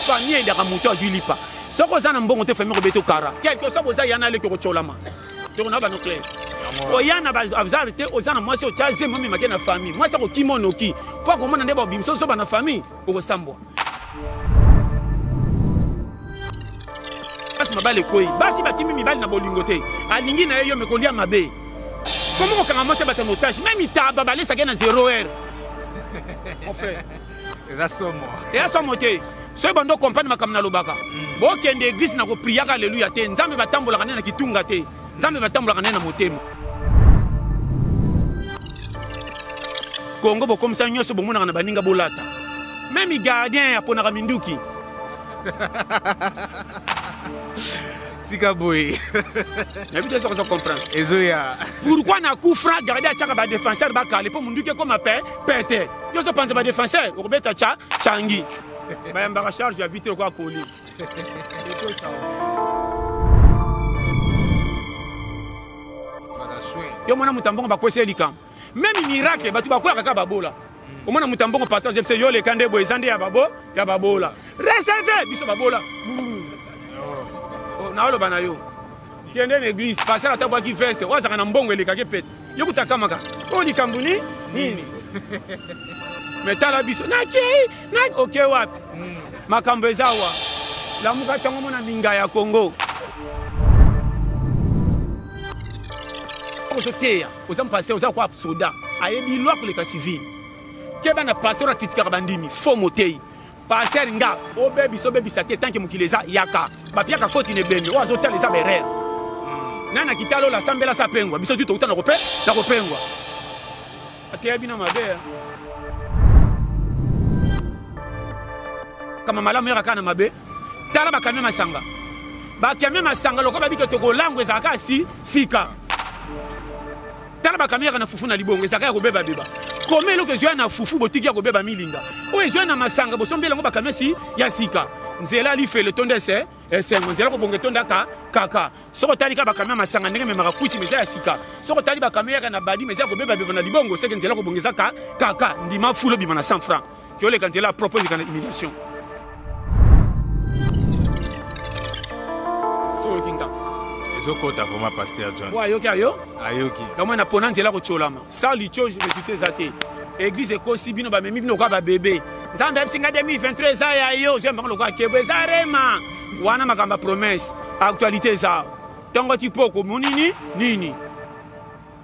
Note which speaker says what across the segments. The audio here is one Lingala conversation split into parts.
Speaker 1: Famille edaka moto azwi lipa. Soki oza na mbongo te, famille kobeta okara. Quelque soit boza yana leki okotyolama. Toko na bano clair. Oya na bazar te, oza na mwasi otya zemi omemake na famille. Mwasi akokima onoki. Mpo akomona nde babimisa ozoba na famille, okosambwa. Basi mabala ekwei, basi bakimi mibali na bolingo te, alingi na ye yo me kolia mabe. Komo kokanga mwasi ya bato en otage, meme itaba balesaka ye na 0 heure. Mon frère.
Speaker 2: Eza somo.
Speaker 1: Eza somo te. Soki bando comprendre makambo nalobaka. Bokende eglise na kopriaka alleluia te. Nzambe batambolaka nde na kitunga te. Nzambe batambolaka nde na motema. Congo bokomisa nyonso bomonaka na baninga bolata. Meme gardien aponaka minduki.
Speaker 2: Tika boye.
Speaker 1: Nayebi te soki ozo comprendre.
Speaker 2: Ezoya.
Speaker 1: Pourquoi na coup franc gardien atiaka ba défenseur bakale mpo munduki ekoma pe pete. Yo ozopanza ba défenseur okobeta cha changi. Bayambaka charge ya vitre lokola colis. Yo mona moto ya mbongo bakwesi ye likambo. Meme miracle bato bakweyaka kaka babola. Omona moto ya mbongo pasteur James yo leka nde boye eza nde ya babo ya babola. Recevez biso babola. Oh, naoloba na yo. Kende na église, pasteur ata bwaki veste, oyo azalaka na mbongo elekaki pete. Yo kuta kamaka. Oyo likambo ni nini? Mais tala biso nakei na oke wapi? Makambo eza wa. Lamuka ntango mona minga ya Congo. Ozoteya, oza pasteur, oza kwa soda, ayebi loi koleka civil. Keba na pasteur akritikaka bandimi, faux motei. Pasteur nga, obebisa obebisa te tant que mokili eza yaka. Bapiaka faute na ebembe, oyo azotala eza berere. Nana kitalo la sambela sa pengwa, biso tu touta na kope, na kopengwa. Ateya bino mabe. Kama malamu yaka kana mabe. Tala bakamia masanga. Bakamia masanga lokola babike tokolangwa ezalaka si sika. Tala bakamia yaka na fufu na libongo ezalaka ya kobeba beba. Koma eloko ezwa na fufu botiki ya kobeba milinga. Oyo ezwa na masanga bosombela yango bakamia si ya sika. Nzela lifelo etonda ese esengo nzela kobonga etonda ka kaka. Soki otali kaka bakamia masanga ndenge ememaka kwiti mais eza ya sika. Soki otali bakamia yaka na badi mais eza ya kobeba beba na libongo seke nzela kobonga eza ka kaka. Ndima fulu obima na 100 francs. Ke oleka nzela ya propre oleka na humiliation. Soki oyoki nga.
Speaker 2: Ezokota vraiment pasteur John.
Speaker 1: Oyo ayoki ayo?
Speaker 2: Ayoki.
Speaker 1: Donc na pona nzela kotiolama. Sans litio résultat eza te. Église ekosi bino bamemi bino lokola ba bébé. Nzambe ayebisi nga 2023 eza ya yo, ozwi bango lokola kebo eza rema. Wana makambo ya promesse, actualité eza. Tongo ti poko monini nini?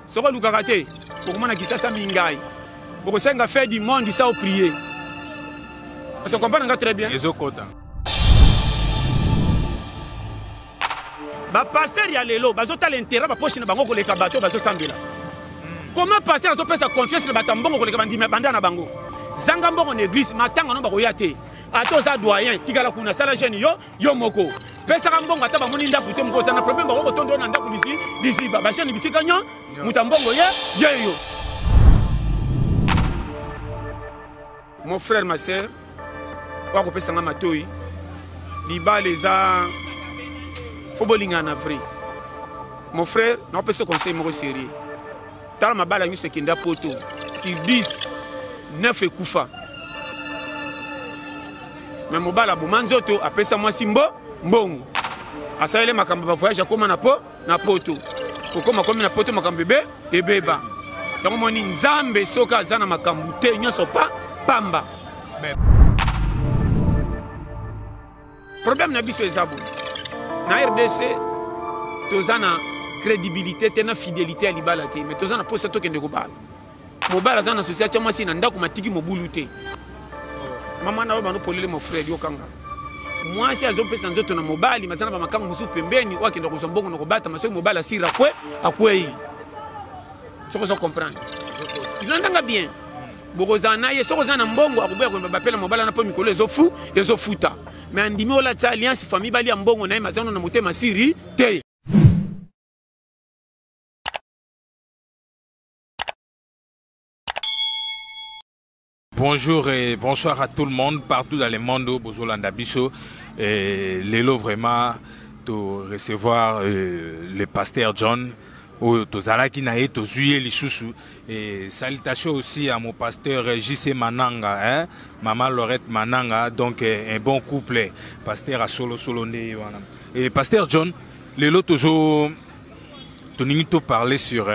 Speaker 1: Soki olukaka te, okomona Kisasa mingai. Bokosenga fait du monde ça au prier. Parce que comprendre nga très bien.
Speaker 2: Ezokota.
Speaker 1: Ba pasteur ya lelo bazotala intérêt ba poche na bango koleka bato bazosambela. Comment pasteur azopesa confiance na bato ya mbongo koleka bandimi ya banda na bango? Zanga mbongo na église, matanga no bakoya te. Ata oza doyen, tikala kuna sala jeune yo yo moko. Pesaka mbongo ata bamoni ndako te, moko oza na problème bako kotondo na ndako lisi liziba. Ba jeune bisika nyo, moto ya mbongo ye ye yo. Mon frère, ma sœur, wakopesa nga matoi. Libala eza faut bolingana na vrai. Mon frère, nakopesa conseil moko sérieux. Tala mabala nyonso ekenda poto sur 10 9 ekufa. Mais mobala aboma nzoto apesa mwasi mbo mbongo. Asaleli makambo ba voyage akoma na po na poto. Kokoma komi na poto makambo ebe ebeba. Yango moni Nzambe soki aza na makambo te nyonso pa pamba. Problème na biso eza boye. Na RDC toza na crédibilité te na fidélité ya libala te, mais toza na posa tokende kobala. Mobala aza na souci atia mwasi na ndako matiki mobulu te. Mama na yo bano polele mon frère yokanga. Mwasi azopesa nzoto na mobali maza na ba makangu mosusu pembeni oyo akenda kozwa mbongo na kobatama soki mobali asira kwe akwei. Soki ozo comprendre. Landanga bien. Bokozala na ye soki oza na mbongo akoboya koyamba bapela mobali wana mpo mikolo ezofu ezofuta. Mais andimi olatisa alliance famille balia mbongo na ye mazano na motema siri te.
Speaker 2: Bonjour et bonsoir à tout le monde partout dans le monde bozolanda biso et lelo vraiment de recevoir le pasteur John. Oyo tozalaki na ye, tozwi ye lisusu. Et salutations aussi à mon pasteur JC Mananga, hein, maman Lorette Mananga, donc un bon couple, pasteur à solo solo nde ye wana. Et pasteur John, lelo tozo toningi to parler sur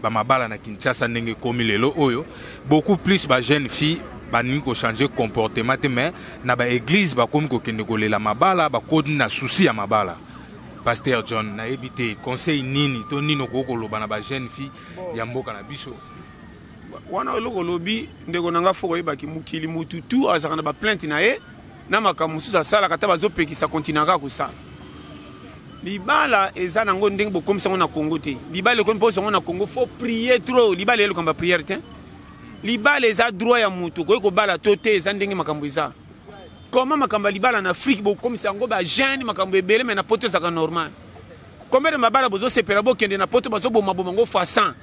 Speaker 2: bamabala na Kinshasa ndenge ekomi lelo oyo, beaucoup plus ba jeune fille baningi kochanger comportement te, mais na baéglise bakomi kokende kolela mabala, bakoti na souci ya mabala. Pasteur John, nayebi te conseil nini to nini okoki koloba na ba jeune fille ya mboka na biso?
Speaker 1: Wana eloko olobi, ndeko na nga, fo koyebaki mokili mutu tu azalaka na baplainte na ye na makambo mosusu asalaka, ata bazopekisa, kontinaka kosala. Libala eza nango ndenge bokomisa yango na Congo te. Libala ekomi mpo yango na Congo, faut prier trop. Libala elokamba prière te. Libala eza droit ya mutu, okoki kobala to te, eza ndenge makambo eza. Comment makambo ya libala na Afrique bokomisa yango bajeune, makambo ebele, mais na Poto ezalaka normal? Combien de mabala bozosepela, bokende na Poto, bazobomaboma yango fois 100?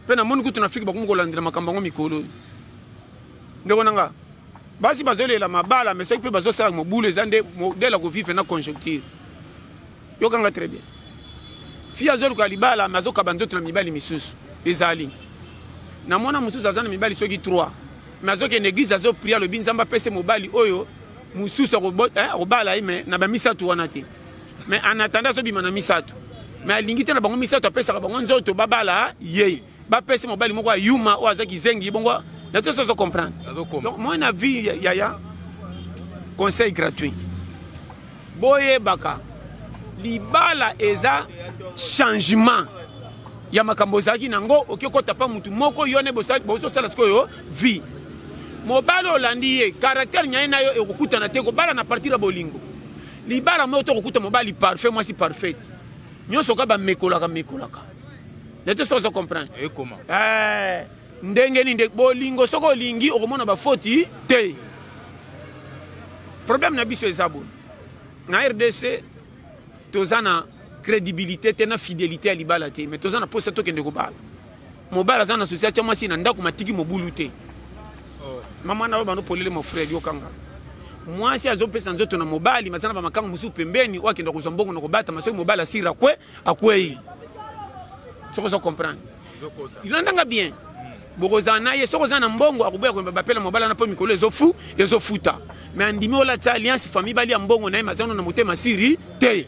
Speaker 1: Mpe namoni kutu na Afrique bakomi kolandela makambo yango mikolo oyo. Ndeko na nga, basi bazolela mabala, mais soki mpe bazosala mobulu, eza nde modèle ya kovivre na conjoncture. Yokanga très bien, fille azoluka libala, mais azokaba nzoto na mibali misusu. Ezali namona mosusu aza na mibali soki 3, mais azokende église, azoprier, alobi Nzambe apese mobali oyo mosusu akobala ye, mais na bamisato wana te. Mais en attendant, azobima na misato, mais alingi te na bango misato apesaka bango nzoto babala ye, bapesi mobali moko ayuma oyo aza kizengi bongo na te. Sozo comprendre? Donc moi, na vie, yaya, conseil gratuit: boyebaka libala eza changement ya makambo ozalaki nango. Oki okota pa mutu moko, yo ne bozosala sikoyo vie. Mobali olandi ye, caractère nyaye na yo ekokutana te. Kobala na partir ya bolingo. Libala moko to kokuta mobali parfait, mwasi parfaite, nyonso ka bamekolaka mekolaka nete. Soki ozo comprendre
Speaker 2: ekoma
Speaker 1: ndenge nini nde bolingo, soki olingi, okomona bafoti te. Problème na biso eza boye: na RDC toza na crédibilité te na fidélité ya libala te, mais toza na posa tokende kobala. Mobali aza na souci atya mwasi na ndako, matiki mobulu te. Mama na oyo bando polele, mon frère, yokanga: mwasi azopesa nzoto na mobali, maza na bamakango mosusu pembeni oyo akenda kozwa mbongo na kobatama. Soki mobali asiri, akwe, akwei. Soki ozo comprendre, landanga bien. Bokozala na ye, soki oza na mbongo, akoboya koyemba bapela mobali wana, mpo mikolo ezofu ezofuta. Mais andimi olatisa alliance, famille balia mbongo na ye, mazano na motema siri te.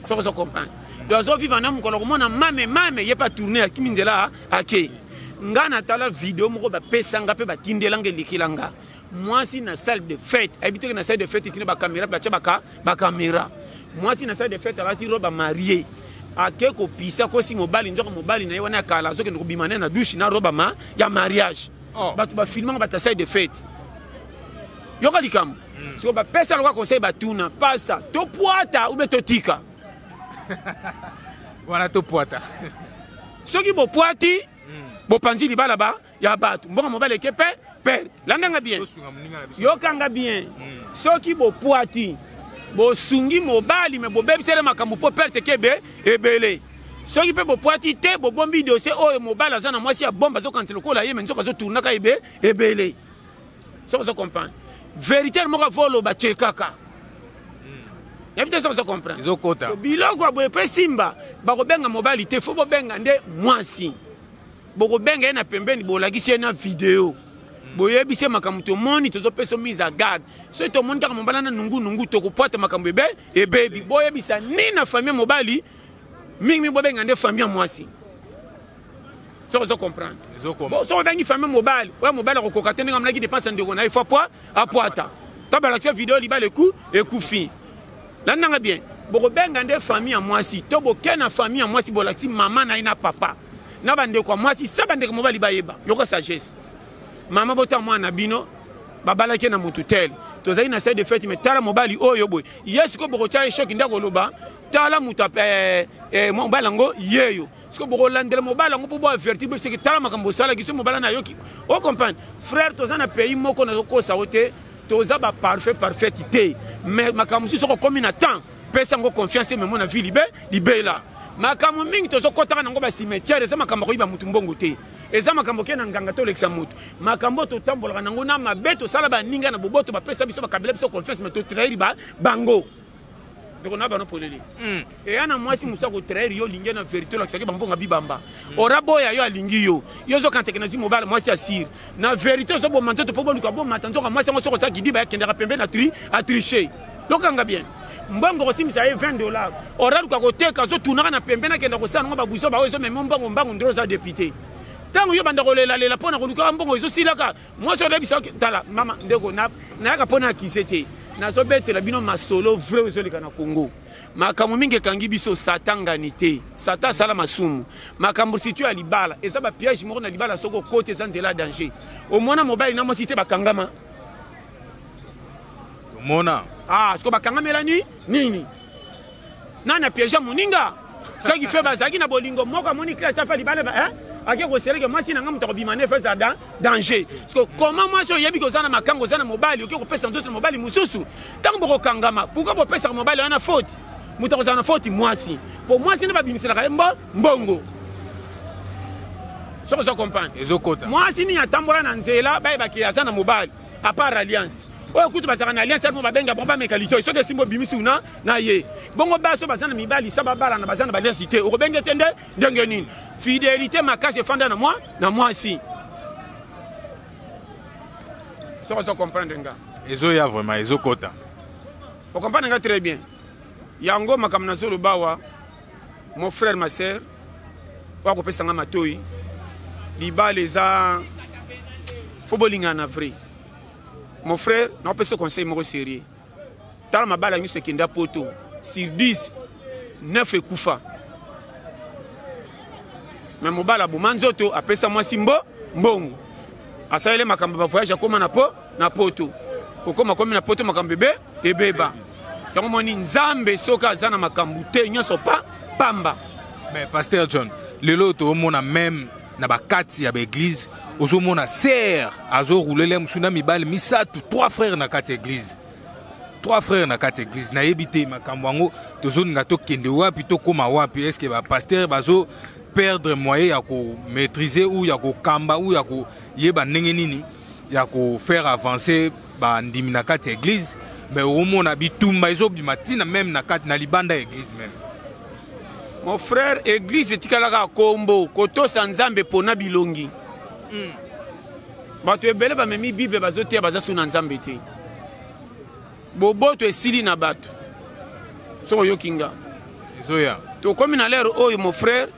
Speaker 1: Soki ozo comprendre, donc azovivre na mokolo komona mame mame ye mpe atourne, akimi nzela, ake. Nga natala video moko bapesanga mpe batindelanga, elekelanga. Mwasi na salle de fête, ayebi teke na salle de fête etina bacaméra, batia bacaméra. Mwasi na salle de fête alati robe mariée, ake kopisa, kosi mobali nzoka mobali na ye wana ya kala azokende kobima ne na douche na robe ma ya mariage. Bato bafilmanga, bato ya salle de fête. Yoka likambo. Siko bapesa loka conseil, batuna pasteur: topwata ube totika?
Speaker 2: Wana topwata.
Speaker 1: Soki bopwati, bopanzi libala ba ya bato, mbongo mobali eke mpe perte. Landanga bien, yokanga bien. Soki bopwati, bosungi mobali, mais bobebisele makambo, mpo perte eke ebele. Soki mpe bopwati te, bobombi dossier oyo, mobali aza na mwasi ya bombe, azokanisa lokola ye, mais nzoka azotournaka ebe ebele. Soki ozo comprendre, vérité moko avo oloba, tie kaka, yebi te. Soki ozo comprendre, biloko ya boye mpe simba, bakobenga mobali te, fo bobenga nde mwasi. Bokobenga ye na pembeni, bolakisi ye na video, boyebisi ye makambo tomoni, tozopesa mise à garde. Soki tomoni kaka mobali na nungunungu, tokopwata, makambo ebe ebebi. Boyebisa nini na famille mobali mingimingi, bobenga nde famille ya mwasi. Soki ozo comprendre, soki obengi famille mobali, oyo mobali akokoka te ndenge amonaki dépense ya ndeko na ye, fo apwa apwata to balakisa video, libala eku ekufi. Landanga bien: bokobenga nde famille ya mwasi, to boke na famille ya mwasi, bolakisi mama na ye na papa na bandeko ya mwasi, sa bandeko mobali bayeba. Yoka sagesse: mama, bota mwana na bino babalaki na motu tel, tozali na salle de fête, mais tala mobali oyo boye. Ye sikoyo bokotya ye choc nde akoloba: tala moto, mobali yango yeyo. Sikoyo bokolandela mobali yango mpo boavertir, boseki: tala makambo osalaki. So mobali na yoki, ocomprendre, frère, toza na pays moko, nazokosa yo te, toza baparfait parfaite te, mais makambo mosusu soki okomi na temps, pesa yango confiance, memo na vie libe libela. Makambo mingi tozokɔtaka nango bacimetière, eza makambo akoyiba motu mbongo te, eza makambo ke na nganga tolekisa motu. Makambo oyo totambolaka nango na mabe, tosala baninga na boboto, bapesa biso, bakabela biso confiance, mais totrahir bango. Ndeko na bano polele. Eya na mwasi mosu akotrahir yo, olingi ye na vérité, olakisaki bambongo bibamba. Ora boya yo, alingi yo, yo ozokanteke nazwi mobali mwasi asire na vérité, ozoboma nzoto mpo boluka bomata nzoka mwasi yango soki oza kidiba akendaka pembe na tri atriche. Lokanga bien mbongo, kosimbisa ye 20 $, ora luka koteka, azotunaka na pembe, nakenda kosala nango babuso baoyo ezomema mbongo mbango. Ndro oza député, ntango yo banda kolelalela mpo na kolukaka mbongo ezosilaka, mwasi olebisa. Tala mama, ndeko, nayaka mpo na akise te, nazobetela bino masolo vrai ezoleka na Congo. Makambo mingi ekangi biso, Satan ngani te, Satan asala masumu. Makambo surtout ya libala eza bapiège moko na libala, soki okoti eza nzela ya danger. Omona mobali na mwasi te bakangama?
Speaker 2: Omona.
Speaker 1: Ah, siko bakangamelani nini? Nani apiége moninga? Soki fe bazalaki na bolingo moko, amoni clé ata fa libala, eh? Ake koseleke mwasi na nga, moto akobima ne fe eza danger. Parce que comment mwasi oyebi ke oza na makango, oza na mobali, oke kopesa nzoto na mobali mosusu? Ntango bokokangama, pourquoi bopesaka mobali wana faute? Moto akozala na faute mwasi, po mwasi nde babimiselaka ye mbongo. Soki oza comprendre.
Speaker 2: Ezokota.
Speaker 1: Mwasi nini atambola na nzela bayebaki aza na mobali, à part alliance oyo? Kutu bazalaka na alliance mo babenga bango, bameka litoi, soki esimbi obimisi una na ye. Bongo basi oyo baza na mibali sa babalana, baza na baalliance te, okobenge te nde ndenge nini? Fidélité makasi efanda na mwa na mwasi. Soki ozo comprendre nga.
Speaker 2: Ezoya vraiment, ezokota.
Speaker 1: Ocomprendre nga très bien. Yango makambo nazoloba awa, mon frère, ma sœur, oyo akopesa nga matoi, libala eza fo bolingana na vrai. Mon frère, nakopesa conseil moko sérieux. Tala, mabala nyonso ekenda poto, sur 10, 9 ekufa. Me mobali aboma nzoto, apesa mwasi mbongo, asaleli makambo bavoyage, akóma na po na poto, kokóma komi na poto, makambo ebe ebeba. Yango moni Nzambe soki aza na makambo te, nyonso pa pamba.
Speaker 2: Mais pasteur John, lelo toomona même na bakati ya baeglise, ozomona sœur azorulele mosusu na mibali misato, trois frères na kati ya église, trois frères na kati ya église. Nayebi te makambo yango tozolinga tokende wapi, tokóma wapi. Est ce que bapasteur bazo perdre moyen ya komaîtriser ou ya kokamba ou ya koyeba ndenge nini ya kofaire avancer bandimi na kati ya église? Mais omona bitumba ezobima ntina même na kati na libanda ya église même.
Speaker 1: Mon frère, église etikalaka kombo, kotosa Nzambe mpona bilongi. Bato ebele bamemi Bible, bazoteya, baza su na Nzambe te. Boboto esili na bato. Soki oyoki nga.
Speaker 2: Ezoya.
Speaker 1: Tokomi na l'heure oyo, mon frère,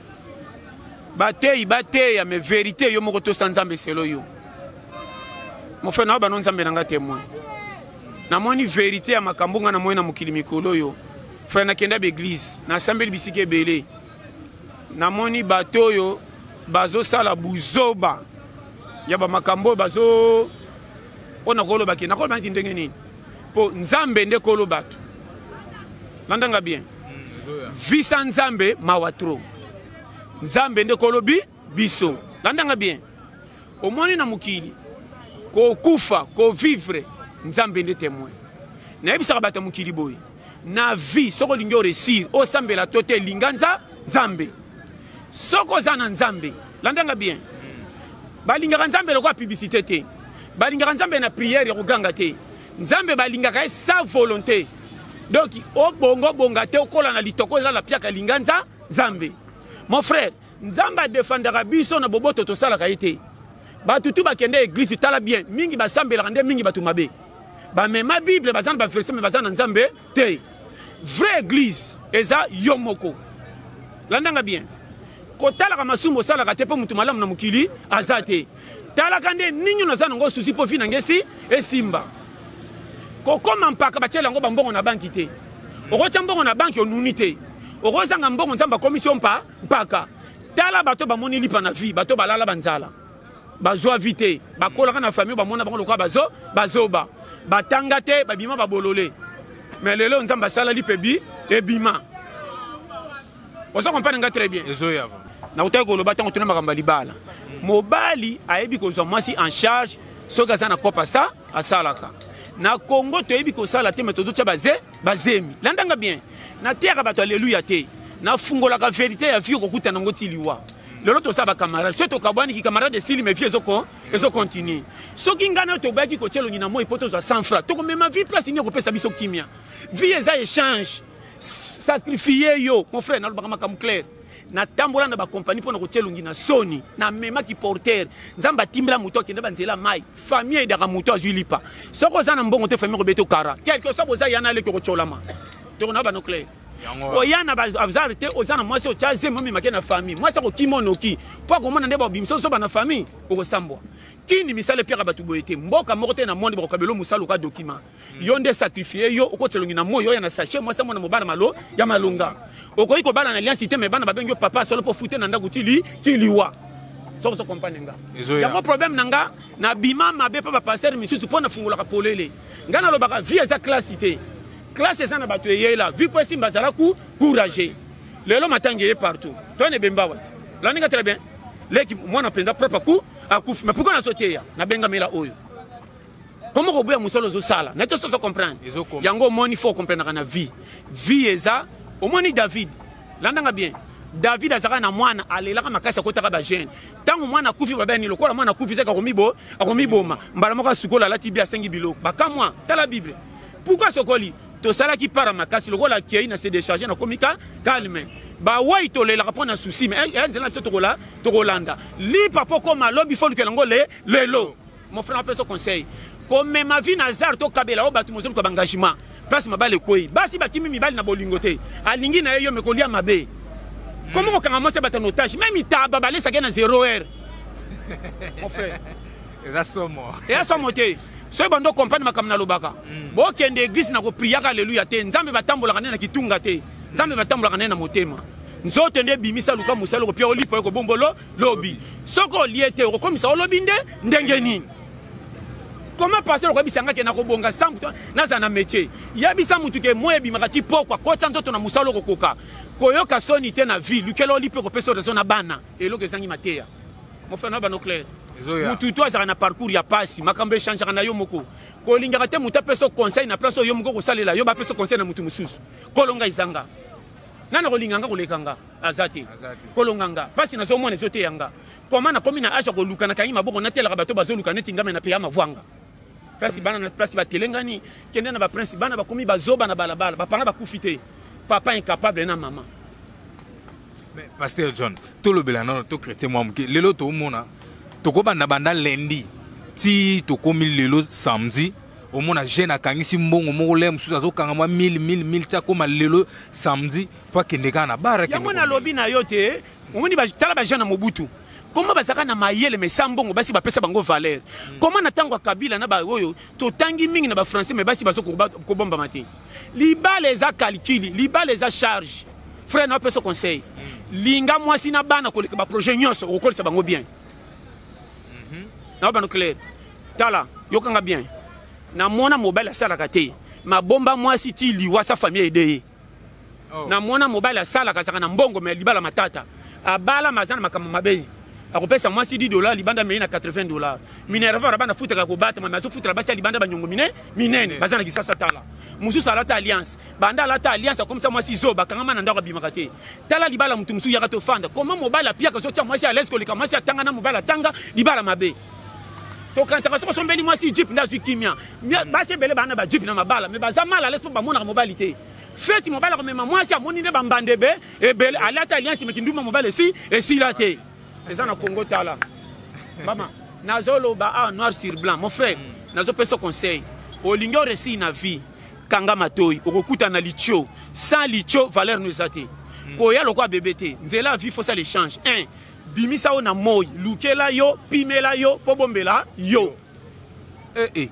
Speaker 1: bateyi bateya, mais vérité yo moko tosa Nzambe selo yo. Mon frère, na bano Nzambe na nga témoin, namoni vérité ya makambo nga namoni na mokili mikolo oyo. Frère, nakenda baeglise, nasambeli bisika ebele, namoni bato oyo bazosala buzoba ya bamakambo oyo bazo mpo nakolobaki, nakoloba neti ndenge nini, mpo Nzambe nde kolo bato. Landanga bien, visa Nzambe mawa trop. Nzambe nde kolobi biso. Landanga bien, omoni na mokili kokufa, kovivre, Nzambe nde témoin. Nayebisaka bato ya mokili boye: na vie, soki olingi oréussir, osambela to te, linga Nzambe. Soki oza na Nzambe, landanga bien, balingaka Nzambe lokola publicité te, balingaka Nzambe na prière ya koganga te. Nzambe balingaka ye sa volonté. Donc obongo obonga te, okola na litoko, ezala piaka, linga Nzambe. Mon frère, Nzambe adefendaka biso na boboto tosalaka ye te. Bato tu bakende église, tala bien, mingi basambelaka nde mingi bato mabe bamema Bible, baza na baverset, me baza na Nzambe te. Vraie église eza yo moko. Landanga bien, kotalaka masumu osalaka te, mpo motu malamu na mokili aza te. Talaka nde nini naza nango susi mpo vi na ngesi esimba. Kokoma mpaka batiela yango bambongo na banki te. Okotya mbongo na banki, onuni te, okozanga mbongo. Nzambe akomisi yo mpaka. Tala bato bamoni lipa na vie, bato balala banzala, bazwa vie te, bakolaka na famille bamona bango lokola bazo bazoba, batanga te, babima babolole. Mais lelo Nzambe asala lipa ebi ebima. Oza comprendre nga très bien.
Speaker 2: Ezoya.
Speaker 1: Nakutaki koloba ntango tuna makambo ya libala, mobali ayebi kozwa mwasi en charge soki aza na kopa sa asalaka. Na Congo toyebi kosala te, me tozotya bazemi. Landanga bien, nateyaka bato aleluya te, nafungolaka vérité ya vie. Okokutana yango ti liwa. Lelo tosala bacamarade, soki tokabwaniki, camarade esili, mais vie ezocontinue. Soki ngai nayo tobayaki kotia elongi na moi mpo tozwa 100 francs, tokomema vie place nini? Okopesa biso kimia. Vie eza échange. Sacrifier yo, mon frère, nalobaka makambo clair. Natambola na bakompani mpo na kotia elongi na soni. Namemaki porter. Nzambe atimbela moto akende banzela mai. Famille edaka moto azwi lipa. Soki oza na mbongo te, famille kobeta okara. Quelque soit boza yana aleki okotyolama. Toko na bano clair. Oya na bazar te, oza na mwasi otya zemi omemake na famille. Mwasi akokima onoki mpo akomona nde babimisa ozoba na famille, okosambwa. Kini misala epiaka bato boye te. Mboka moko te na monde bakokabelo mosala oka document. Yo nde sacrifier yo, okotisa elongi na moi oya na sachet mwasi amona mobala malo ya malonga. Okoki kobala na alliance te, mais bana babengi yo papa solo mpo fute na ndako ti ti liwa. Soki ozo comprendre nga. Yango problème na nga, na bima mabe mpo ba pasteur misusu mpo nafungolaka polele. Nga nalobaka vie eza classe te. Classe eza na bato eyela, vie mpo esimba azala ku courageux. Lelo matangi eye partout. Toi ne bemba wati. Landinga très bien. Leki mwana mpenza propre aku akufi. Mais pourquoi nazoteya? Nabengamela oyo. Comment koboya mosala ozosala? Na te soso comprendre. Yango omoni faut comprendre na vie. Vie eza omoni David. Landanga bien. David azalaka na mwana alelaka makasi akotaka ba jeune. Tango mwana akufi babani lokola mwana akufi seka akomibo akomiboma. Mbala moko asukola alati bi asengi biloko. Bakamwa tala Bible. Pourquoi sokoli? Tosalaki para makasi lokola akei na se décharger na komi ka calme. Ba wai tolelaka mpo na souci mais ya nzela na biso tokola tokolanda. Lipa po koma lobi faut lukela ngo le lelo. Mon frère apesa conseil. Komema vie na hasard to kabela o bato mozoluka ba engagement. Place mabale ekwei. Basi bakimi mibali na bolingo te. Alingi na ye yo me kolia mabe. Comment kokanga mwasi bato en otage? Même itaba balesaka na 0 heure. Mon frère.
Speaker 2: Eza somo.
Speaker 1: Eza somo te. Soki bando comprendre makambo nalobaka. Bokende église na kopriaka alleluya te. Nzambe batambolaka nde na kitunga te. Nzambe batambolaka nde na motema. Nzoto nde ebimisa luka mosala okopia olipa yo kobombolo lobi. Soki olie te okokomisa olobi nde ndenge nini? Comment pasteur okoyebisa nga ke nakobonga sans nazala na métier? Yebisa mutu ke moi ebimaka ti pokwa, kotisa nzoto na mosala okokoka. Koyoka soni te na vie, lukela olipa ekopesa raison na bana. Eloko ezangi mateya. Mon frère na bano clair. Mutu to azalaka na parcours ya pasi, makambo echangeaka na yo moko. Kolingaka te mutu apesa conseil na place oyo yo moko kosalela, yo bapesa conseil na mutu mosusu. Kolonga ezanga. Nani akolinga nga koleka nga? Aza te. Kolonga nga. Pasi nazomona ezoteya nga. Comment nakomi na age ya koluka, nakangi maboko natelaka bato bazoluka neti ngame na peya mavwanga. Place bana na place batelengani, kende na ba prince bana bakomi bazoba na balabala, bapanga bakufi te. Papa incapable na mama.
Speaker 2: Mais Pasteur John, tolobela nano to chrétien mwa moke. Lelo tomona tokobanda banda lundi ti tokomi lelo samedi, omona jeune akangisi mbongo moko le mosusu azokanga mwa 1000 1000 1000 ti akoma lelo samedi po akende kaka na bar.
Speaker 1: Yango nalobi na yo te, omoni tala ba jeune na Mobutu. Comment bazaka na mayele mais sans mbongo basi bapesa bango valeur. Comment na tango ya Kabila na ba oyo totangi mingi na ba français mais basi bazo kobombama te. Libala eza calcul, libala eza charge. Frère na pesa conseil. Linga mwasi na bana koleka ba projet nyonso okokolisa bango bien. Na bano clair. Tala, yokanga bien. Na mona mobali asalaka te. Mabomba mwasi ti liwa sa famille aide ye. Na mona mobali asalaka azalaka na mbongo mais libala matata. Abala mazana makambo mabe. Akopesa mwasi 10 $ libanda mei na 80 $. Minerva bana futaka kobata mama azofutela basi ya libanda banyongo mine minene baza na kisasa tala. Mususu alata alliance. Banda alata alliance akomisa mwasi zoba kangama na ndako abimaka te. Tala libala mutu mususu yaka tofanda. Comment mobali apiaka azotia mwasi à l'aise koleka mwasi atanga na mobali atanga libala mabe. Tokanisaka soki osombeli mwasi jeep nde azwi kimia. Basi ebele bana ba jeep na mabala mais baza mal à l'aise mpo bamonaka mobali te. Feti mobali akomema mwasi amoni nde bambanda ebe ebele alata alliance mais kindumba mobali esi esila te. Eza na Congo tala. Mama, nazoloba awa noir sur blanc. Mon frère, nazopesa conseil. Olingi oresir na vie, kanga matoi, okokuta na litio. Sans litio, valeur no eza te. Koya lokola bébé te. Nzela vie faut ça l'échange. 1 bimisa yo na moi, lukela yo, pimela yo, po bombela yo.
Speaker 2: Eh eh.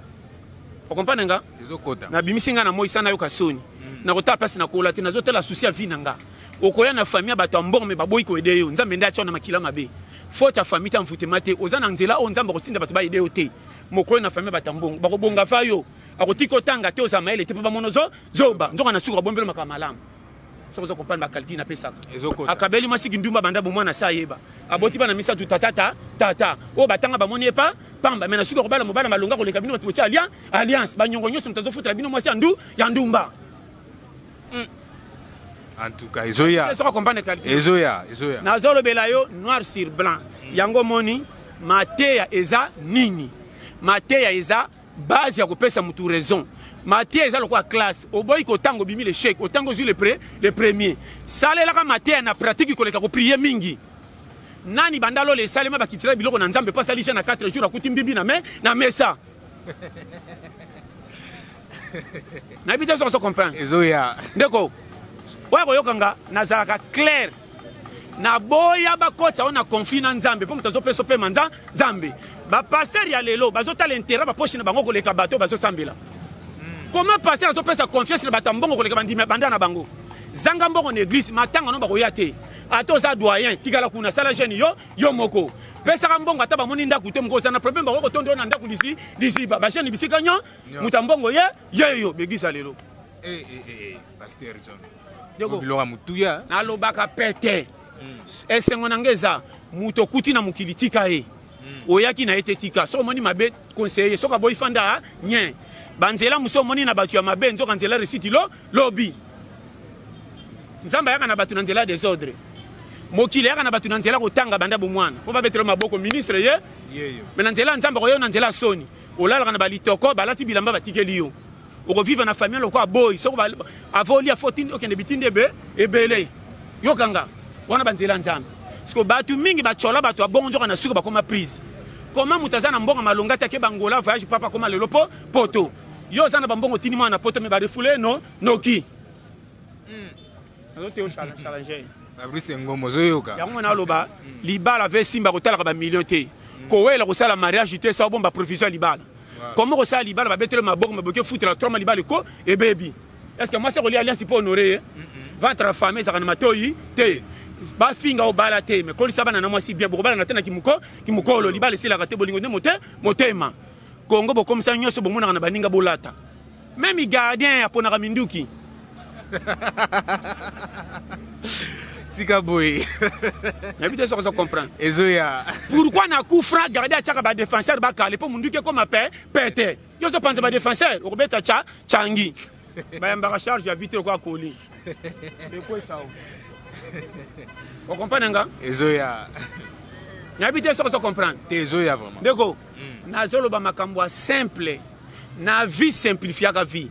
Speaker 1: Okomprendre nga?
Speaker 2: Ezokota.
Speaker 1: Na bimisi nga na moi sana yoka soni. Na kotala place na kola te, nazotala souci ya vie na nga. Okoya na famille bato ya mbongo me baboyi koyede yo. Nzambe nde atia na makila mabe. Faute ya famille ta mvutema te. Oza na nzela oyo Nzambe akotinda bato bayede yo te. Mokoyo na famille bato ya mbongo bakobonga fa yo. Akotika otanga te oza mayele te mpo bamono zo zoba. Nzoka na suka bombelo makambo malamu. Soki oza comprendre ba calcul napesaka. Akabeli mwasi kindumba banda bomwana sa ayeba. Aboti bana misato tata ta tata. Oyo batanga bamoni epa pamba mais na suka kobala mobala malonga koleka bino bato botia alliance alliance banyongo nyonso moto azofutela bino mwasi ya ndu ya ndumba.
Speaker 2: En tout cas, ezoya.
Speaker 1: Soki comprendre calcul.
Speaker 2: Ezoya, ezoya.
Speaker 1: Nazolobela yo noir sur blanc. Yango moni mateya eza nini? Mateya eza base ya kopesa mutu raison. Mateya eza lokola classe, oboyi kotanga obimi l'échec, otanga ozwi le pre, le premier. Salelaka mateya na pratique koleka ko prier mingi. Nani banda lola esalema bakitila biloko na Nzambe mpo asali jeune na 4 jours akuti mbimbi na me na mesa. Nayebi te soki ozo comprendre.
Speaker 2: Ezoya.
Speaker 1: Ndeko, oya koyoka nga nazalaka clair. Naboya bakotisa oyo na conflit na Nzambe mpo moto azopesa opema nza Nzambe. Ba pasteur ya lelo bazotala intérêt ba poche na bango koleka bato bazosambela. Comment pasteur azopesa confiance na bato ya mbongo koleka bandimi ya banda na bango? Zanga mbongo na église, matanga no bakoya te. Ata oza doyen, tikala kuna, sala jeune yo, yo moko. Pesaka mbongo ata bamoni ndako te, moko oza na problème bakoki kotonda yo na ndako lisi, liziba. Ba jeune bisika nyo, moto ya mbongo ye, ye yo, ba église ya lelo.
Speaker 2: Eh, eh, eh, eh, pasteur John. Ndeko, biloko ya motuya.
Speaker 1: Nalobaka pete. Esengo na nga eza moto okuti na mokili tika ye. Oyaki na ye te tika. Soki omoni mabe conseiller, soki aboyi fanda nyen. Banzela mosusu omoni na bato ya mabe nzoka nzela resiti lo lobi. Nzambe ayaka na bato na nzela ya desordre. Mokili ayaka na bato na nzela kotanga banda bomwana. Po babetela maboko ministre ye. Mais na nzela ya Nzambe akoya na nzela ya soni. Olalaka na balitoko balati bilamba batikeli yo. Okovivre na famille lokola boy soko avolia fotini okende bitindi ebe ebele. Yokanga wana banzela Nzambe. Siko bato mingi bachola bato ya bongo nzoka na suka bakoma prise. Comment moto aza na mbongo malonga te ake bangola voyage papa koma lelo po poto. Yo oza na bambongo tini mwana poto me ba refoule no noki. Nazo te challenge.
Speaker 2: Fabrice Ngombo ozoyoka.
Speaker 1: Yango naloba libala ve simba kotalaka ba million te. Kowela kosala mariage te sa bomba provision libala. Comment kosala libala babetele maboko maboke futela trauma libala eko ebebi. Est-ce que mwasi akolia alliance mpo honorer ye? Ventre affamé ezalaka na matoyi te. Bafinga obala te mais kolisa bana na mwasi bien bokobalana te na kimuko kimukolo libala esilaka te bolingo nde mote motema. Congo bokomisa nyonso bomonaka na baninga bolata. Même gardien aponaka minduki.
Speaker 2: Tika boye.
Speaker 1: Nayebi te soki ozo comprendre.
Speaker 2: Ezoya.
Speaker 1: Pourquoi na coup franc gardien atiaka ba défenseur bakale mpo munduki ekoma pe pete. Yo ozo panza ba défenseur okobeta cha changi. Bayambaka charge ya vite lokola koli. Ekwesa o. Okomprendre nga?
Speaker 2: Ezoya.
Speaker 1: Nayebi te soki ozo comprendre.
Speaker 2: Te ezoya vraiment.
Speaker 1: Ndeko, nazoloba makambo ya simple. Na vie simplifiaka vie.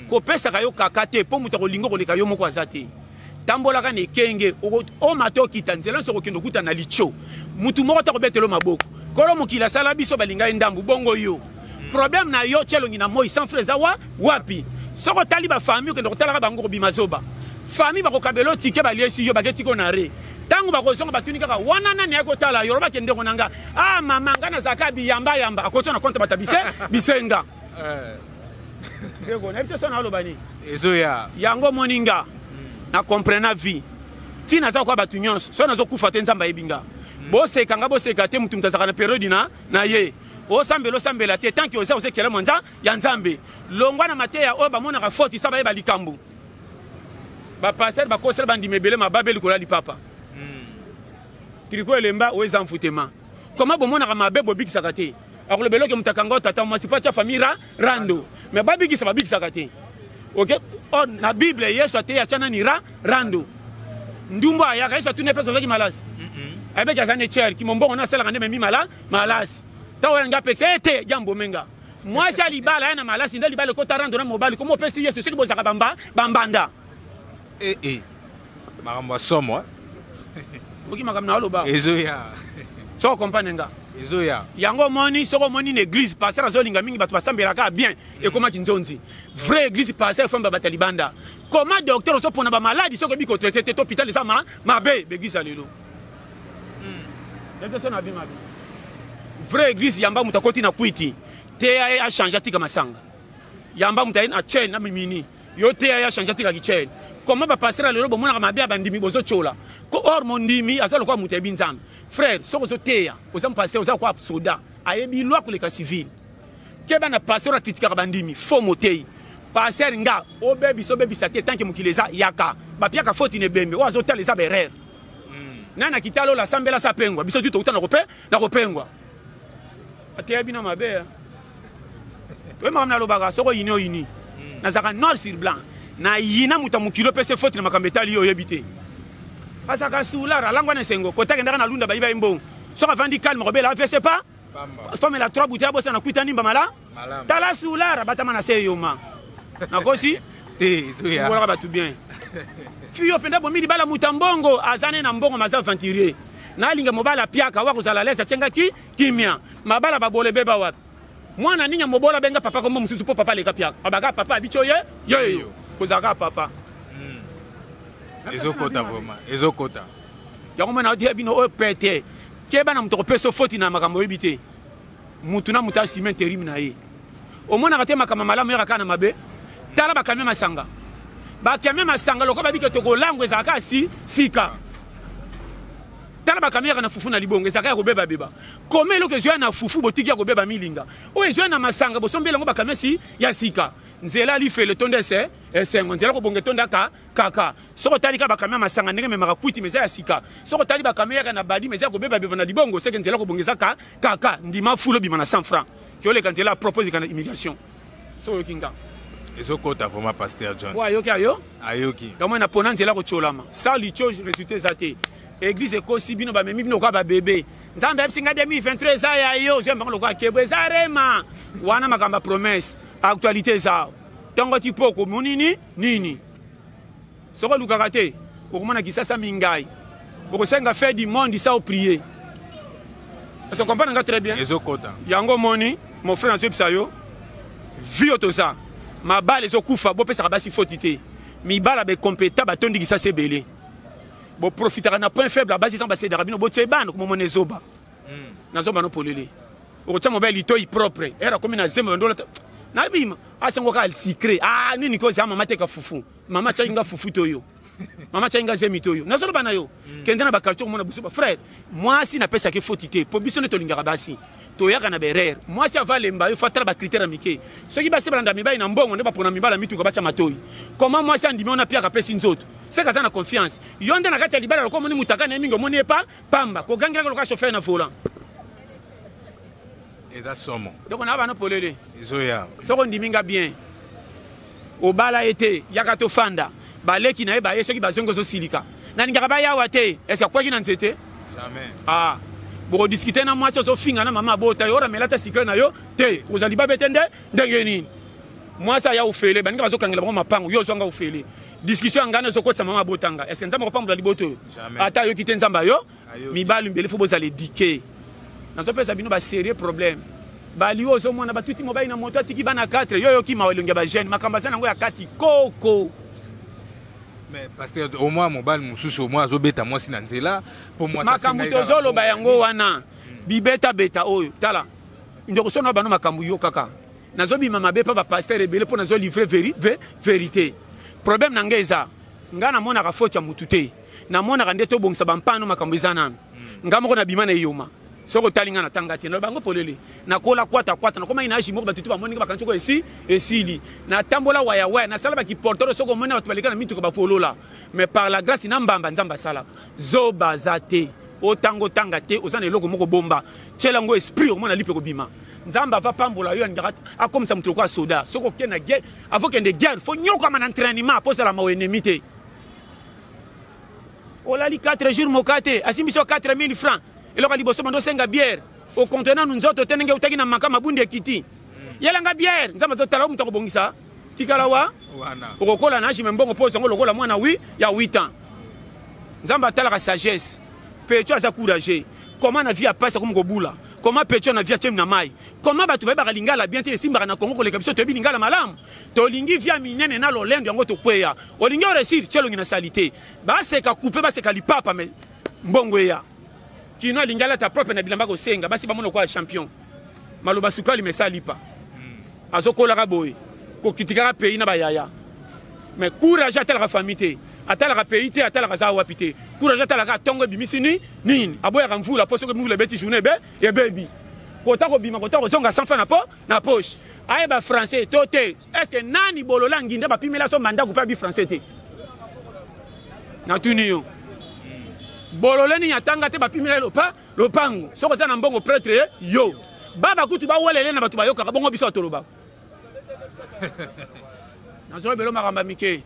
Speaker 1: Kopesaka yo kaka te mpo moto akolinga koleka yo moko aza te. Tambolaka na ekenge, omata okita nzela nyonso okokende okuta na litio. Mutu moko te akobetela yo maboko. Kolo mokili asala biso balinga ye ndambu bongo yo. Problème na yo tia elongi na moi sans frais eza wa wapi? Soki otali ba famille okende kotalaka bango kobima zoba. Famille bakokabela yo ticket baliesi yo bake tiko na re. Tango bakozonga batuni kaka wana nani ayaki kotala yo olobaki ndeko na nga. Ah mama nga nazalaka biyamba yamba akoti na compte bata bise bisenga. Ndeko nayebi te so naloba nini.
Speaker 2: Ezoya.
Speaker 1: Yango omoni nga na comprena vie. Tina aza kwa bato nyonso so nazokufa te Nzambe ayebi nga. Boseka nga boseka te mutu mutu azalaka na periode na na ye. Osambela osambela te tant que oza ozekela mwanza ya Nzambe. Longwa na mateya oyo bamonaka faute isa bayeba likambo. Ba pasteur bakosela bandima ebele mababe likolo ya lipapa. Tricot elemba oyo eza mfutema. Comment bomonaka mabe bobikisaka te? Akoloba eloko moto akanga tata mwasi po atia famille ra rando. Mais babikisa babikisaka te. Ok? Or na Bible Yesu ateya atia nani ra rando. Ndumbu ayaka Yesu atuni pe ozaki malasi. Ayebaki aza ne chair kimombongo na asalaka nde memi mala malasi. Ntango wana nga apekisa ye te jambo menga. Mwasi ya libala ya na malasi nde libala ekota rando na mobali komo opesi Yesu soki bozaka bamba bambanda.
Speaker 2: Eh eh. Makambo ya somo.
Speaker 1: Oki makambo na oloba.
Speaker 2: Ezoya.
Speaker 1: Soko comprendre nga.
Speaker 2: Ezoya.
Speaker 1: Yango omoni soko omoni na église pasteur azolinga mingi bato basambelaka bien ekomaki nzonzi. Vraie église pasteur famba bata libanda. Comment docteur ozopona ba maladi soki oyebi kotraite te to hôpital eza ma mabe ba église ya lelo. Ete so na bima mabe. Vraie église yamba moto akoti na kwiti te ya a change atika masanga. Yamba moto aye na chaîne na mimini. Yo te ya change atika ki chaîne. Comment ba pasteur lelo bomonaka mabe ya bandimi bozotiola. Ko or mondimi aza lokola moto ayebi Nzambe. Frère, soki ozoteya, oza pasteur, oza lokola soda, ayebi loi koleka civil. Keba na pasteur akritikaka bandimi, faux motei. Pasteur nga, obebisa obebisa te tant que mokili eza yaka. Bapiaka faute na ebembe, oyo azotala eza ba erreur. Nana kitalo la sambela sa pengwa, biso tu touta na kope, na kopengwa. Ateya bino mabe. Oyo makambo nalobaka soko oyini oyini. Nazalaka noir sur blanc. Na yina moto ya mokili opesa faute na makambo etali yo oyebi te. Azalaka soulard, alangwa na esengo. Kota akendaka na lunda bayiba ye mbongo. Soki avandi calme kobela AVC pa. Famela 3 bouteilles abosa na kwita nimba mala. Tala soulard abatama na se yoma. Nakosi
Speaker 2: te, ezoya.
Speaker 1: Fungolaka bato bien. Fille oyo mpenza bomi libala moto ya mbongo aza ne na mbongo maza aventurier. Nalinga mobali apiaka wa kozala lese atiengaki kimia. Mabala babole beba wapi? Mwana nini ya mobola benga papa kombo mosusu mpo papa aleka piaka. Abaka papa abicho ye yeyo. Kozalaka papa.
Speaker 2: Ezokota vraiment, ezokota.
Speaker 1: Yango mwana odia bino oyo pete. Keba na moto kopesa foti na makambo oyebi te. Mutu na mutu asime interim na ye. Omonaka te makambo malamu yaka kaka na mabe. Tala bakamia masanga. Bakamia masanga lokola babike tokolango ezalaka si sika. Tala bakamia yaka na fufu na libongo ezalaka ya kobeba beba. Koma eloko ezwa na fufu botiki ya kobeba milinga. Oyo ezwa na masanga bosombela yango bakamia si ya sika. Nzela lifelo etonda ese esengo nzela kobonga etonda ka kaka. Soki otali kaka bakamia masanga ndenge memaka kwiti meza ya sika. Soki otali bakamia yaka na badi meza ya kobeba beba na libongo seke nzela kobonga eza ka kaka. Ndima fulo bima na 100 francs. Kioleka nzela propose kana humiliation. Soki oyoki nga.
Speaker 2: Ezokota vraiment Pasteur John.
Speaker 1: Wa ayoki ayo?
Speaker 2: Ayoki.
Speaker 1: Yango na pona nzela kocholama. Sans licho résultat eza te. Église ekosi bino bamemi bino lokola babebe. Nzambe ayebisi nga 2023 eza ya yo, ozwi bango lokola kebo eza rema. Wana makambo ya promesse, actualité eza. Tongo ti poko monini nini? Soki olukaka te, okomona kisasa mingai. Okosenga fait du monde ça au prier. Est-ce que comprendre nga très bien?
Speaker 2: Ezokota.
Speaker 1: Yango moni, mon frère nazoyebisa yo, vie oyo toza, mabala ezokufa, bopesaka basi foti te. Mibala be compétent batondi kisasa ebele. Boprofitaka na point faible ya basi ntango basedaka bino botie bana komomona ezoba. Nazoba no polele. Okotia mobali litoi propre, era akomi na zembe bandola nabima asengo kaka secret. Ah nini ko za mama teka fufu. Mama tiaki nga fufu to yo. Mama tiaki nga zemi to yo. Nazoloba na yo. Kende na ba quartier komona buso ba frère. Mwasi napesaki foti te. Po biso nde tolingaka basi. Toyaka na berere. Mwasi avalemba yo fatala ba critères ya mike. Soki basi balanda mibali na mbongo nde bapona mibali ya mituka batia matoi. Comment mwasi andimi ona piaka apesi nzoto? Seka aza na confiance. Yo nde na kati ya libala lokola omoni mutaka na ye mingi omoni ye pa pamba. Kogangelaka lokola chauffeur na volant.
Speaker 2: Eza somo.
Speaker 1: Donc na bana polele.
Speaker 2: Ezoya.
Speaker 1: Soko ndimi nga bien. Obala ye te, yaka tofanda. Baleki na ye baye soki bazongi ozosilika. Nalingaka bayawa te. Est-ce que akwaki na nzete?
Speaker 2: Jamais.
Speaker 1: Ah. Boko discuter na mwasi ozofinga na mama abota yo, ora melata secret na yo te. Ozali libabe te nde ndenge nini? Mwasi aya ofele, baninga bazokangela bango mapango, yo ozwanga ofele. Discussion ya ngana ezokotisa mama abotanga. Est-ce que Nzambe akopambola liboto oyo? Ata ayoki te Nzambe ayo? Mibali mbele fo bozala éduqué. Nazopesa bino ba sérieux problème. Bali oyo ozomona batuti mobali na moto atiki bana 4, yo yoki mawa elongi ya ba jeune, makambo aza nango ya kati koko.
Speaker 2: Mais pasteur, au moins mobali mosusu au moins azobeta mwasi na nzela po mwasi
Speaker 1: makambo tozoloba yango wana bibeta beta oyo tala ndeko sono bano makambo yo kaka nazobima mabe pa ba pasteur ebele po nazo livrer vérité. Problème na ngai eza nga namonaka faute ya mutu te. Namonaka nde tobongisa bampano makambo eza nanu. Nga moko nabima na eyoma. Soki otali nga natanga te, naloba yango polele. Nakola kwata kwata, nakomaki na age moko bato tu bamoni nga bakanisi ko esi esili. Natambola waya waya, nasala ba kiportoro soki omoni bato baleka na mituka bafolola. Mais par la grâce na mbamba Nzambe asalaka. Zoba aza te. Otanga otanga te, oza na eloko moko bomba. Tiela yango esprit okomona lipe kobima. Nzambe ava pambola yo alingaka akomisa moto lokola soda. Soki okende na guerre, avant okende guerre, faut nyokama na entraînement po ozala mawa ennemi te. Olali 4 jours mokate, asimbi so 4000 francs. Eloko ya liboso bando osenga bière. Okonte nanu nzoto te ndenge utaki na maka mabundi ekiti. Yelanga bière, Nzambe azotala yo moto akobongisa. Tikala wa okokola na age mbongo po ozango lokola mwana wi ya 8 ans. Nzambe atalaka sagesse. Pecho aza courageux. Comment na vie ya pasi akomi kobula? Comment Pecho na vie atie na mai? Comment bato bayebaka lingala bien te esimbaka na Congo koleka biso toyebi lingala malamu? Tolingi vie ya minene na lolendo yango tokweya. Olingi o réussir, tie elongi na salite. Baseka coupe, baseka lipapa mais mbongo eya. Kino alingi alata propre na bilamba kosenga, basi bamona lokola champion. Maloba sukali mais esa lipa. Azokolaka boye, kokritikaka pays na bayaya. Mais courage atalaka famille te, atalaka pays te, atalaka za wapi te. Courage atalaka tongo ebimisi ni nini, aboyaka mvula po soki mvula ebeti journée ebe ebebi. Kota kobima kota kozonga sans franc na po na poche. Ayeba français to te. Est-ce que nani bolola nginda bapimela so mandat kupa bi français te? Natuni yo. Bolole nini atanga te bapimela lopa lopango. Soko oza na mbongo prêtre yo. Baba kutu bawelele na bato bayokaka bongo biso atolobaka. Nazolobela makambo ya mike.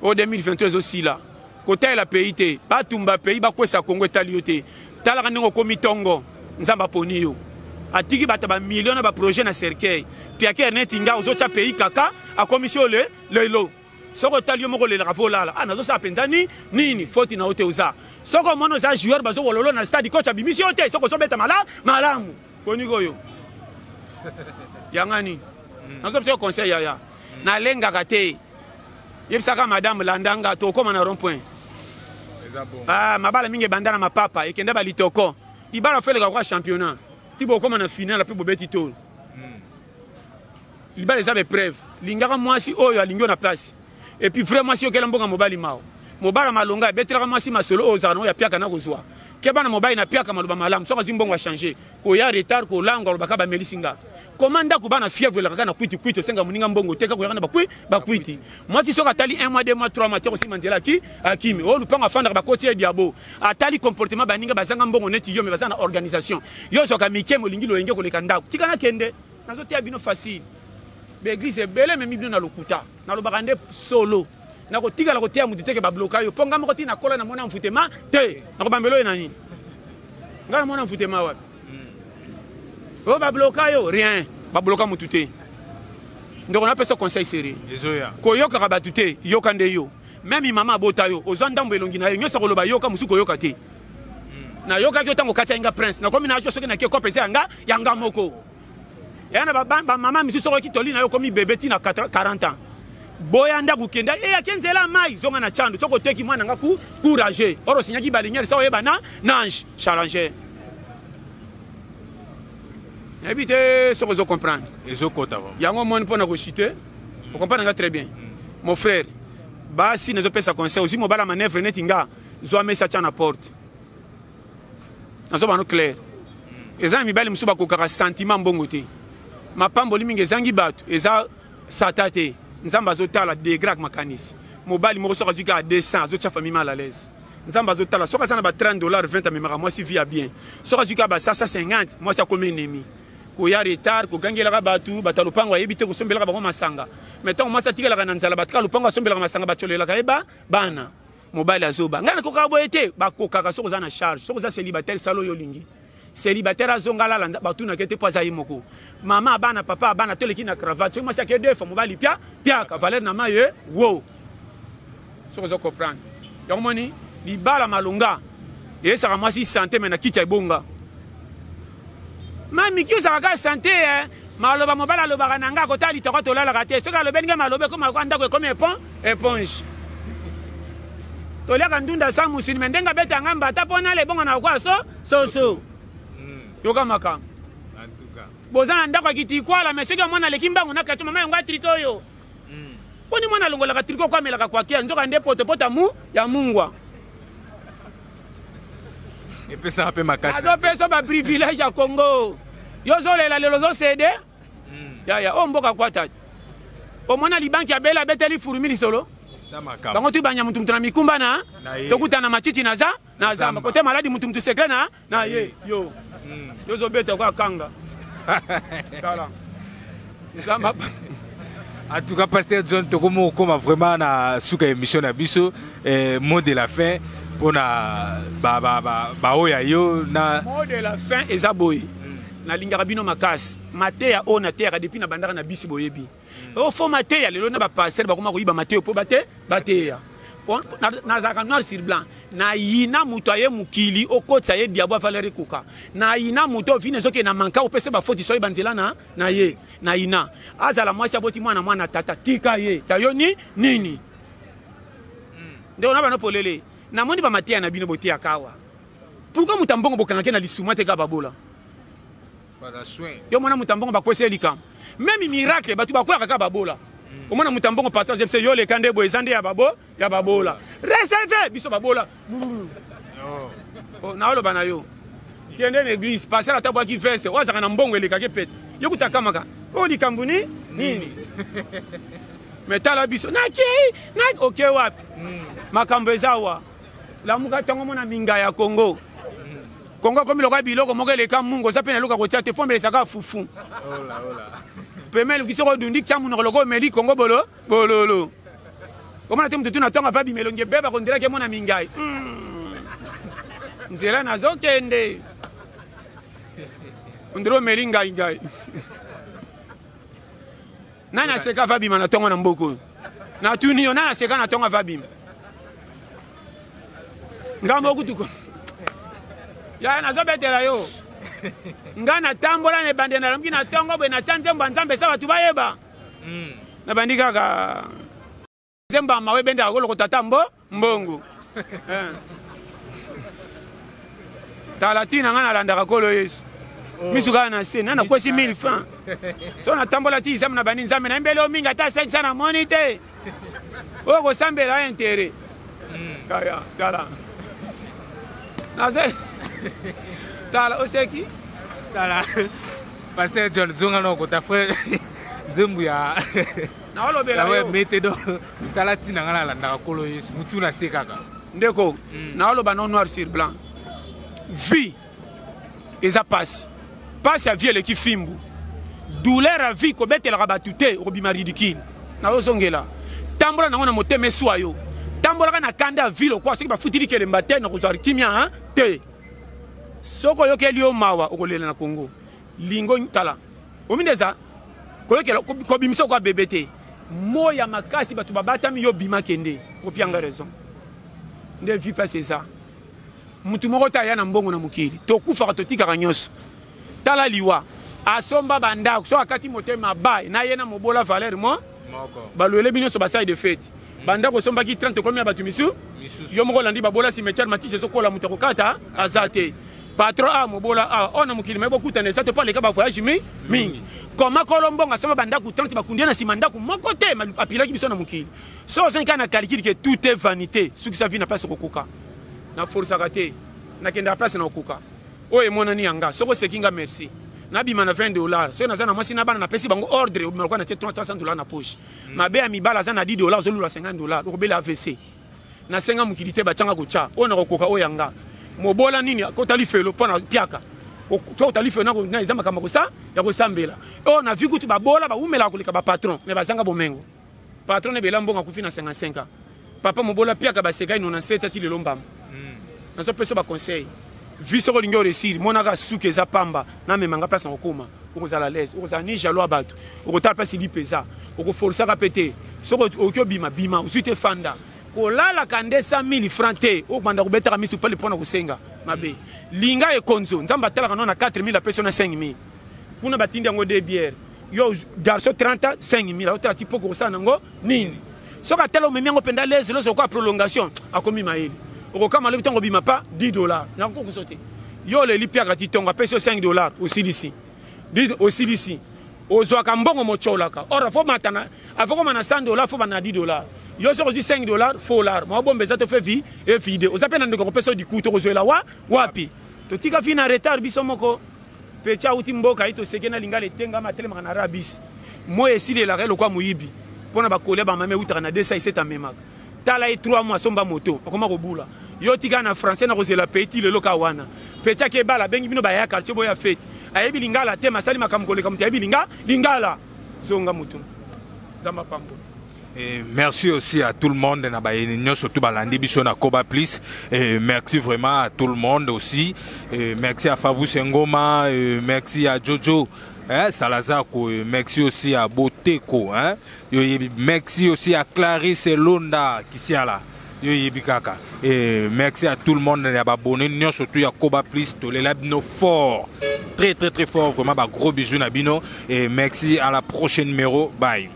Speaker 1: Oyo 2023 ezosila. Kotalela pays te, batumba pays bakwesa Congo etali yo te. Talaka ndenge okomi tongo, Nzambe aponi yo. Atiki bato ba million na ba projet na cercueil. Piaker neti nga ozotya pays kaka akomisi yo le lelo. Soki otali yo moko olelaka fo olala. Ah nazosala mpenza ni nini foti na yo te oza. Soki omoni oza joueur bazowololo na stade coach abimisi yo te soki ozobeta mala malamu. Koni koyo. Yanga nini? Nazopesa yo conseil yaya. Nalengaka te. Yebisaka madame landa nga tokoma na rond point. Ah, mabala mingi ebanda na mapapa ekenda ba litoko. Libala feleka kwa championnat. Ti bokoma na finale pe bobeti tolo. Libala eza ba preuve. Lingaka mwasi oyo alingi yo na place. Et puis vrai mwasi okela mbonga mobali mao. Mobala malonga ebetelaka mwasi masolo oyo ozalaka nango ya piaka na kozwa. Keba na mobali na piaka maloba malamu soki azwi mbongo a changer. Koya retard kolangwa alobaka bamelisi nga. Koma ndako bana fièvre elaka na kwiti kwiti osenga moninga mbongo te kaka koyaka na bakwi bakwiti. Mwasi soki atali 1 mois 2 mois 3 mois tia kosima nzela ki akimi. Oyo lupango afandaka bakoti ye diabo. Atali comportement baninga bazanga mbongo neti yo mais baza na organisation. Yo ozwaka mike molingi loyenge koleka ndako. Tika nakende. Nazoteya bino facile. Ba église ebele ememi bino na lokuta. Nalobaka nde solo. Nakotikala koteya moto te ke babloka yo. Mpo nga moko ti nakola namona mfutema te. Nakobambela oyo na nini? Nga namona mfutema wapi? Oyo babloka yo rien. Babloka motu te. Ndeko napesa conseil sérieux. Koyokaka bato te, yoka nde yo. Meme mama abota yo, ozwa ndambo elongi na ye, nyonso akoloba yoka, mosusu koyoka te. Nayokaki yo ntango okati nga prince, nakomi na soki nake kope eza yanga yanga moko. Ya na ba mama misusu soki toli na yo komi bebe ti na 40 ans. Boya ndako kenda e ake nzela mai zonga na chando toko teki mwana nga ku courageux. Oro signaki ba lumière sa oyeba na nange challenger. Nayebi te soki ozo comprendre.
Speaker 2: Ezokota.
Speaker 1: Yango omoni mpo na kochite. Ocomprendre nga très bien. Mon frère, basi nazopesa conseil ozwi mobala manœuvre neti nga zwa mesa tya na porte. Nazo bano clair. Eza na mibali mosusu bakokaka sentiment mbongo te. Mapamboli mingi ezangi bato, eza sata te. Nzambe azotala degré makanisi. Mobali moko soki azwi kaka 200 azotya famille mal à l'aise. Nzambe azotala soki aza na ba 30 dollars 20 amemaka mwasi vie ya bien. Soki azwi kaka ba 150 mwasi akomi ennemi. Koya retard, kogangelaka bato, bato ya lopango ayebi te kosombelaka bango masanga. Mais ntango mwasi atikalaka na nzala, bato kaka lopango asombelaka masanga bacolelaka ye ba bana. Mobali azoba. Ngai nakokaka boye te, bakokaka soki oza na charge, soki oza célibataire sala oyo olingi. Célibataire azonga alala batunaka te mpo aza ye moko. Mama abana, papa abana, toleki na cravate. Soki mwasi ake deux fois, mobali pia piaka, valeur na maye wo. Soki ozo comprendre. Yango moni libala malonga eyesaka mwasi santé mais na kiti ya ebonga. Mami ki ozalaka kaka santé eh? Maloba mobali alobaka na nga akotala litoko tolalaka te. Soki alobeli nga maloba ekoma lokola ndako ekomi éponge. Toliaka ndunda sa musuni mais ndenge abeta nga mbata mpo nala ebonga na lokola so soso. Yoka makambo. Boza na ndako ya kitikwala mais soki omwana aleki mbangu na kati mama yango atrike oyo. Poni mwana alongolaka triko ko amelaka kwakia nzoka nde potopoto mu ya mungwa.
Speaker 2: Epesaka mpe makasi.
Speaker 1: Azopesa ba privilège ya Congo. Yo ozolela lelo ozosede. Yaya oyo mboka kwata. Omona libanki abela abeteli furumi lisolo. Bango tu banya mutu mutu na mikumba na tokutana matiti na za na zamba kote maladi mutu mutu secret na na ye yo. Yo ozobeta kwa kanga. Tala. Nzamba.
Speaker 2: En tout cas, Pasteur John, tokomo okoma vraiment na suka émission na biso, mot de la fin pour na ba ba ba ba oya yo na
Speaker 1: mot de la fin eza boye. Nalingaka bino makasi. Mateya oyo nateyaka depuis na bandaka na bisi boyebi. O fo mateya lelo na ba pasteur bakoma koyiba mateya po bate bateya. Nazalaka noir sur blanc. Nayina moto aye mokili okotisa ye diabo avaleur ekoka. Nayina moto vine ezoke na manka opesa ba faute soyi banzela na na ye. Nayina azala mwasi aboti mwana mwana tata tika ye. Ya yo ni nini? Ndeko na bano polele. Namoni ba mateya na bino boteyaka awa. Pourquoi moto ambongo bokangake na lisuma te kaka babola? Yo mona moto ambongo bakwesi ye likambo. Même miracle bato bakweyaka kaka babola. Omona moto ambongo passage yebisa yo leka nde boye eza nde ya babo ya babola. Recevez biso babola. Oh, naoloba na yo. Kende na église, pasteur ata bwaki veste, oyo azalaka na mbongo elekaki pete. Yo kuta kamaka. Oyo likambo ni nini? Mais tala biso, nakei, na oke wapi? Makambo eza wa. Lamuka ntongo mona minga ya Congo. Congo akomi lokola biloko moko eleka mungu, oza pe na eloko ya kotia te, fo omelesaka fufu. Pema eluki soko odundi tia monoko lokola omeli Congo bolo bololo. Omona te moto tuna ntongo ava bima elongi ebeba kondelaki emona mingai. Nzela nazokende. Ondire omeli ngai ngai. Nani aseka ava bima na ntongo na mboka oyo? Natuni yo, nani aseka na ntongo ava bima? Ngambo kutu ya nazobetela yo nga natambola na ebandeli nalamuki na ntongo boye natya nzembo ya Nzambe esa bato bayeba. Nabandi kaka nzembo ya mawa ebendaka kolokota ata mbo mbongo. Tala ntina ngai nalandaka Nkolo Yesu. Misu kaka na se na nakwesi 1000 francs so natambola ti nzambe na bandi nzambe nayembeli yo mingi ata 500 namoni te oyo kosambela intérêt. Kaya tala naze tala oseki.
Speaker 2: Tala Pasteur John, zonga na okota frère nzembo ya
Speaker 1: naolobela yo
Speaker 2: mete do tala ntina ngai nalandaka Nkolo Yesu mutu na se kaka.
Speaker 1: Ndeko, naoloba no noir sur blanc, vie eza pasi, pasi ya vie eleki fimbu, douleur ya vie kobetelaka bato te, okobima ridicule. Naozongela tambola nango na motema eswa yo, tambolaka na kanda ya vie lokwa soki bafuti likelemba te nakozwa kimia te. Soki oyokeli yo mawa okolela na Congo lingo tala ominde eza koyokela kobimisa okwa bebe te moya makasi bato babatami yo bima kende opianga raison nde vie place eza mutu moko te aya na mbongo na mokili tokufaka totikaka nyonso. Tala liwa asomba bandako so akati motema ba na ye na mobola valeur mo balwele bino nyonso basali de fete bandako osombaki 30 okomi ya bato misu yo moko olandi babola cimetière matiti ezokola moto akokata aza te patron a mobola a oyo na mokili maye bokutana eza te mpo aleka bavoyage mi mingi koma kolo mbongo asomba bandako 30 bakundi ye na nsima ndako moko te apilaki biso na mokili. So ozangi kaka na calcul ke tout est vanité, sukisa vie na place okokoka. Na forsaka te, nakendaka place na okoka oyo emonani ya nga. Soki oseki nga merci, nabima na 20 dollars soki naza na mwasi na bana napesi bango ordre obima lokola natie 300 dollars na poche. Mabe ya mibala aza na 10 dollars ozolula 50 dollars okobela AVC. Nasenga mokili te batianga kotya oyo nakokoka oyo ya nga. Mobola nini kotali felo mpo na piaka so otali felo na eza makambo kosa ya kosambela oyo na vi kutu babola bawumelaka koleka bapatron me bazanga bomengo. Patron ebela mbongo akufi na 55 ans, papa mobola piaka basekai 97 ati lelo mbamba. Nazopesa baconseil vi soki olingi oresir monaka suki eza pamba namemanga place na kokóma okozala l'aise, okozala ni jaloux ya bato, okotala place lipe eza okoforsaka mpe te. Soki okoki obima bima, ozwi te fanda kolalaka nde 100 000 francs te okobanda kobetaka misu pale mpona kosenga mabe. Linga ekonzo Nzambe atalaka no na 4 000 apesi yo na 5 000 kuna batindi yango de bière yo garçon 30 ans 5 000 aotala ti poko kosala nango nini. Soki atala omemi yango mpenza lese loso okoya prolongation akomi mayele okokama lobi ntango obima pa 10 dollars nakokoso te. Yo oleli piaka ti ntongo apesi yo 5 dollars osilisi osilisi ozwaka mbongo motyolaka or afo matana afo koma na 100 dollars fo bana 10 dollars. Yo soki ozwi 5 dollars folar maobomba eza te fe vi evide oza mpe na ndeko kopesa yo diku tokozwela wa wapi totika fi na retard biso moko. Pecha auti mboka ye toseke na lingala etengama atelemaka na rabis moi esilelaka ye lokwa moyibi mpo na bakolia bamame eutaka na 207 amemaka tala ye 3 mois asomba moto akoma kobula yo tika na français na kozela pays ti lelo ka wana. Pecha ke bala abengi bino baya quartier boya fete ayebi lingala te masali makambo koleka moto ayebi linga lingala zonga motu Nzambe apambola.
Speaker 2: Et merci aussi à tout le monde na bayeni nyonso tout balandi biso na Koba Plus et merci vraiment à tout le monde aussi et merci à Fabrice Ngoma et merci à Jojo hein, Salazar ko, et merci aussi à Boteko hein, yo yebi, merci aussi à Clarisse Londa Kisiala yo yebi kaka et merci à tout le monde ya babonné nyonso tout ya Koba Plus tolela bino fort, très très très fort vraiment, ba gros bisous na bino et merci, à la prochaine numéro, bye.